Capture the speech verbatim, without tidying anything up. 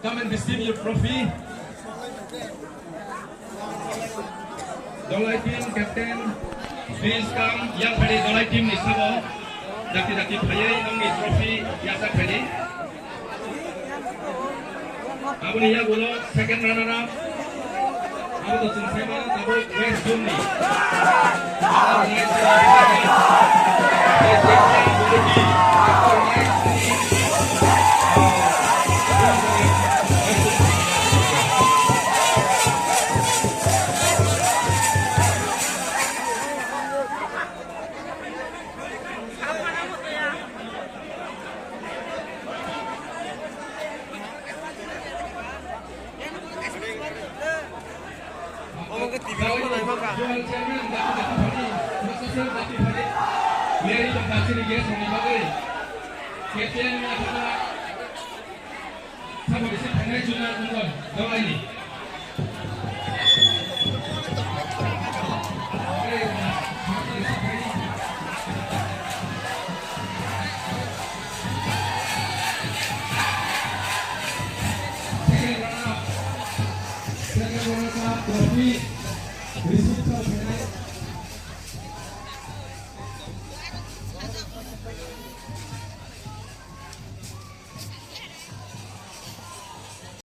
Come and receive your trophy. Dholai team captain, please come. Yang phai di Dholai team ni sabo. Dakti dakti phaiwi nongni trophy yasak phai di. Aboni yagulo second runner up. Abo to chwng saimano tabuk West Zone ni. Omo khe T V rok bo nai mangkha. Second runner-up, trophy receive khainai.